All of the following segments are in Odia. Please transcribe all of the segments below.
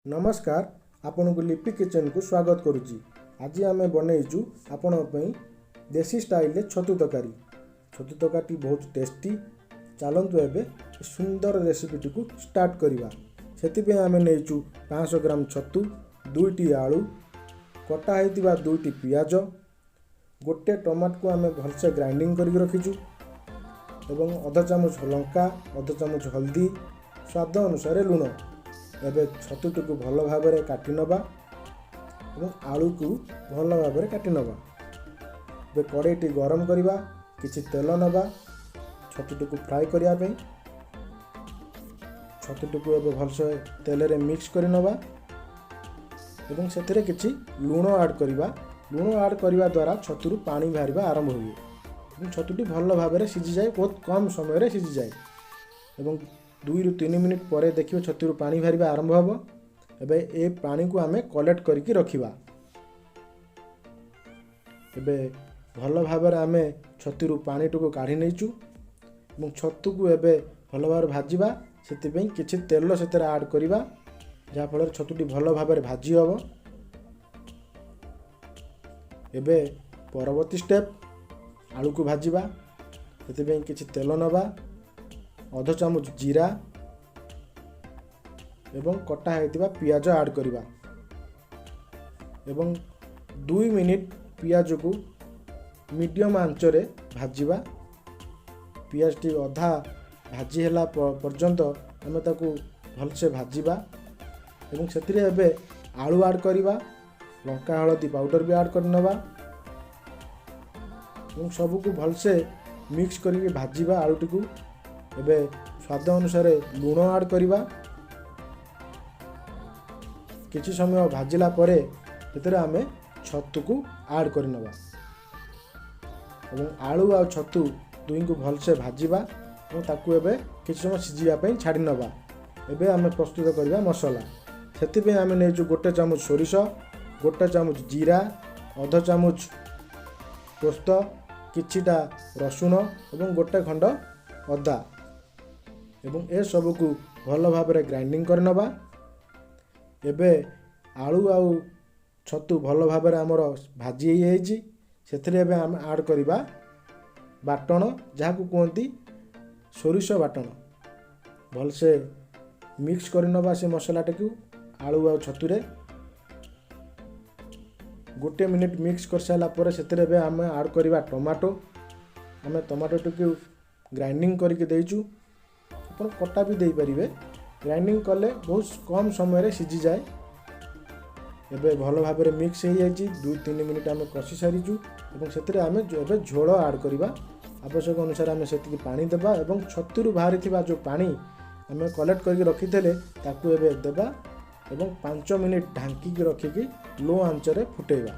ନମସ୍କାର, ଆପଣଙ୍କୁ ଲିପି କିଚେନକୁ ସ୍ୱାଗତ କରୁଛି। ଆଜି ଆମେ ବନେଇଛୁ ଆପଣଙ୍କ ପାଇଁ ଦେଶୀ ଷ୍ଟାଇଲରେ ଛତୁ ତରକାରୀ। ଛତୁ ତରକାରୀଟି ବହୁତ ଟେଷ୍ଟି। ଚାଲନ୍ତୁ, ଏବେ ସୁନ୍ଦର ରେସିପିଟିକୁ ଷ୍ଟାର୍ଟ କରିବା। ସେଥିପାଇଁ ଆମେ ନେଇଛୁ 500 ଗ୍ରାମ ଛତୁ, ଦୁଇଟି ଆଳୁ, କଟା ହେଇଥିବା ଦୁଇଟି ପିଆଜ, ଗୋଟେ ଟମାଟୋକୁ ଆମେ ଭଲସେ ଗ୍ରାଇଣ୍ଡିଙ୍ଗ କରିକି ରଖିଛୁ ଏବଂ ଅଧ ଚାମଚ ଲଙ୍କା, ଅଧ ଚାମଚ ହଳଦୀ, ସ୍ୱାଦ ଅନୁସାରେ ଲୁଣ। ଏବେ ଛତୁଟିକୁ ଭଲ ଭାବରେ କାଟି ନେବା ଏବଂ ଆଳୁକୁ ଭଲ ଭାବରେ କାଟି ନେବା। ଏବେ କଡ଼େଇଟି ଗରମ କରିବା, କିଛି ତେଲ ନେବା ଛତୁଟିକୁ ଫ୍ରାଏ କରିବା ପାଇଁ। ଛତୁଟିକୁ ଏବେ ଭଲସେ ତେଲରେ ମିକ୍ସ କରି ନେବା ଏବଂ ସେଥିରେ କିଛି ଲୁଣ ଆଡ଼୍ କରିବା। ଲୁଣ ଆଡ଼୍ କରିବା ଦ୍ୱାରା ଛତୁରୁ ପାଣି ବାହାରିବା ଆରମ୍ଭ ହୁଏ ଏବଂ ଛତୁଟି ଭଲ ଭାବରେ ସିଝିଯାଏ, ବହୁତ କମ୍ ସମୟରେ ସିଝିଯାଏ। ଏବଂ 2ରୁ 3 ମିନିଟ୍ ପରେ ଦେଖିବେ, ଛତୁରୁ ପାଣି ବାହାରିବା ଆରମ୍ଭ ହେବ। ଏବେ ଏ ପାଣିକୁ ଆମେ କଲେକ୍ଟ କରିକି ରଖିବା। ଏବେ ଭଲ ଭାବରେ ଆମେ ଛତୁରୁ ପାଣିଟିକୁ କାଢ଼ି ନେଇଛୁ ଏବଂ ଛତୁକୁ ଏବେ ଭଲ ଭାବରେ ଭାଜିବା। ସେଥିପାଇଁ କିଛି ତେଲ ସେଥିରେ ଆଡ଼୍ କରିବା, ଯାହାଫଳରେ ଛତୁଟି ଭଲ ଭାବରେ ଭାଜି ହେବ। ଏବେ ପରବର୍ତ୍ତୀ ଷ୍ଟେପ୍, ଆଳୁକୁ ଭାଜିବା। ସେଥିପାଇଁ କିଛି ତେଲ ନେବା, ଅଧ ଚାମଚ ଜିରା ଏବଂ କଟା ହୋଇଥିବା ପିଆଜ ଆଡ଼୍ କରିବା ଏବଂ 2 ମିନିଟ୍ ପିଆଜକୁ ମିଡ଼ିୟମ୍ ଆଞ୍ଚରେ ଭାଜିବା। ପିଆଜଟି ଅଧା ଭାଜି ହେଲା ପର୍ଯ୍ୟନ୍ତ ଆମେ ତାକୁ ଭଲସେ ଭାଜିବା ଏବଂ ସେଥିରେ ଏବେ ଆଳୁ ଆଡ଼୍ କରିବା। ଲଙ୍କା, ହଳଦୀ ପାଉଡ଼ର ବି ଆଡ଼୍ କରିନେବା ଏବଂ ସବୁକୁ ଭଲସେ ମିକ୍ସ କରିକି ଭାଜିବା ଆଳୁଟିକୁ। ଏବେ ସ୍ୱାଦ ଅନୁସାରେ ଲୁଣ ଆଡ଼୍ କରିବା। କିଛି ସମୟ ଭାଜିଲା ପରେ ସେଥିରେ ଆମେ ଛତୁକୁ ଆଡ଼୍ କରିନେବା ଏବଂ ଆଳୁ ଆଉ ଛତୁ ଦୁଇଙ୍କୁ ଭଲସେ ଭାଜିବା ଏବଂ ତାକୁ ଏବେ କିଛି ସମୟ ସିଝିବା ପାଇଁ ଛାଡ଼ି ନେବା। ଏବେ ଆମେ ପ୍ରସ୍ତୁତ କରିବା ମସଲା। ସେଥିପାଇଁ ଆମେ ନେଇଛୁ ଗୋଟେ ଚାମଚ ସୋରିଷ, ଗୋଟେ ଚାମଚ ଜିରା, ଅଧ ଚାମଚ ପୋସ୍ତ, କିଛିଟା ରସୁଣ ଏବଂ ଗୋଟେ ଖଣ୍ଡ ଅଦା ଏବଂ ଏସବୁକୁ ଭଲ ଭାବରେ ଗ୍ରାଇଣ୍ଡିଙ୍ଗ କରିନେବା। ଏବେ ଆଳୁ ଆଉ ଛତୁ ଭଲ ଭାବରେ ଆମର ଭାଜି ହେଇଯାଇଛି। ସେଥିରେ ଏବେ ଆମେ ଆଡ଼୍ କରିବା ବାଟଣ, ଯାହାକୁ କୁହନ୍ତି ସୋରିଷ ବାଟଣ। ଭଲସେ ମିକ୍ସ କରିନେବା ସେ ମସଲାଟିକୁ ଆଳୁ ଆଉ ଛତୁରେ। ଗୋଟେ ମିନିଟ୍ ମିକ୍ସ କରିସାରିଲା ପରେ ସେଥିରେ ଏବେ ଆମେ ଆଡ଼୍ କରିବା ଟମାଟୋ। ଆମେ ଟମାଟୋଟିକୁ ଗ୍ରାଇଣ୍ଡିଙ୍ଗ କରିକି ଦେଇଛୁ, ଆପଣ କଟା ବି ଦେଇପାରିବେ। ଗ୍ରାଇଣ୍ଡିଙ୍ଗ କଲେ ବହୁତ କମ୍ ସମୟରେ ସିଝିଯାଏ। ଏବେ ଭଲ ଭାବରେ ମିକ୍ସ ହେଇଯାଇଛି। 2-3 ମିନିଟ୍ ଆମେ କଷି ସାରିଛୁ ଏବଂ ସେଥିରେ ଆମେ ଏବେ ଝୋଳ ଆଡ଼୍ କରିବା। ଆବଶ୍ୟକ ଅନୁସାରେ ଆମେ ସେତିକି ପାଣି ଦେବା ଏବଂ ଛତୁରୁ ବାହାରିଥିବା ଯେଉଁ ପାଣି ଆମେ କଲେକ୍ଟ କରିକି ରଖିଥିଲେ, ତାକୁ ଏବେ ଦେବା ଏବଂ 5 ମିନିଟ୍ ଢାଙ୍କିକି ରଖିକି ଲୋ ଆଞ୍ଚରେ ଫୁଟେଇବା।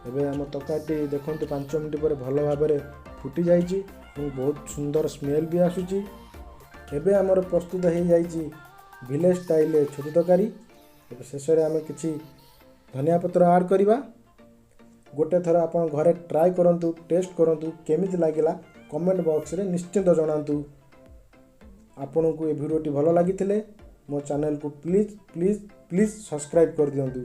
ଏବେ ଆମ ତରକାରୀଟି ଦେଖନ୍ତୁ, 5 ମିନିଟ୍ ପରେ ଭଲ ଭାବରେ ଫୁଟି ଯାଇଛି ଏବଂ ବହୁତ ସୁନ୍ଦର ସ୍ମେଲ୍ ବି ଆସୁଛି। ଏବେ ଆମର ପ୍ରସ୍ତୁତ ହେଇଯାଇଛି ଭିଲେଜ୍ ଷ୍ଟାଇଲରେ ଛତୁ ତରକାରୀ। ଏବେ ଶେଷରେ ଆମେ କିଛି ଧନିଆ ପତ୍ର ଆଡ଼୍ କରିବା। ଗୋଟେ ଥର ଆପଣ ଘରେ ଟ୍ରାଏ କରନ୍ତୁ, ଟେଷ୍ଟ କରନ୍ତୁ। କେମିତି ଲାଗିଲା କମେଣ୍ଟ ବକ୍ସରେ ନିଶ୍ଚିନ୍ତ ଜଣାନ୍ତୁ। ଆପଣଙ୍କୁ ଏ ଭିଡ଼ିଓଟି ଭଲ ଲାଗିଥିଲେ ମୋ ଚ୍ୟାନେଲକୁ ପ୍ଲିଜ୍, ପ୍ଲିଜ୍, ପ୍ଲିଜ୍ ସବସ୍କ୍ରାଇବ୍ କରିଦିଅନ୍ତୁ।